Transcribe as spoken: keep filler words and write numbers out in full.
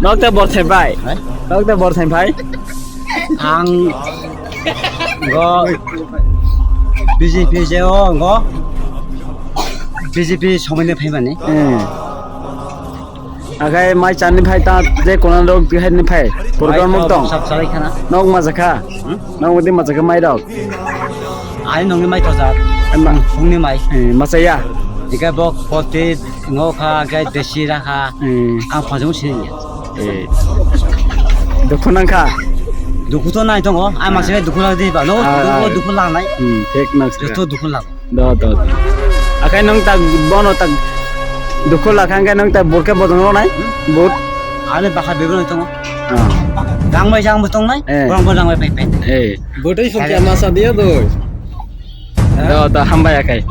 Nok ta bor thai pai. Hai? Nok ta bor thai pai. Ang go B J P je o go B J P somoi ni phaimani. Hmm. Akai mai chani phai ta je kono rok tihai ni phai. Program muk tong. Sab salai khana. Nok majakha. Hmm? Nok mudi majakha mai rok. Ani nongni mai toja. Ama. Phungni mai. Eh, masaya. Ika bok poti ngo kha, gai desi rakha. Hmm. Ang phajung sini. Eh. Dukhu nangkha. Dukhu to nai tongo. Ang masaya dukhu lagdi ba. No, ah, dukhu, ah, dukhu lang nai. Hmm, thik nang. Joto dukhu lang. Do, do, do. Akai nung tak bono tak dukhu lakha hwnkhe nung tak burkhe bojong rwnai? Hmm? But? Ani bakha bebeno tongo. Ah. Rang bai jang bo tongnai, eh, borok bo rang bai pai pai. Eh. Botwi songkhe masa diya doi. Do, do, hambai akai.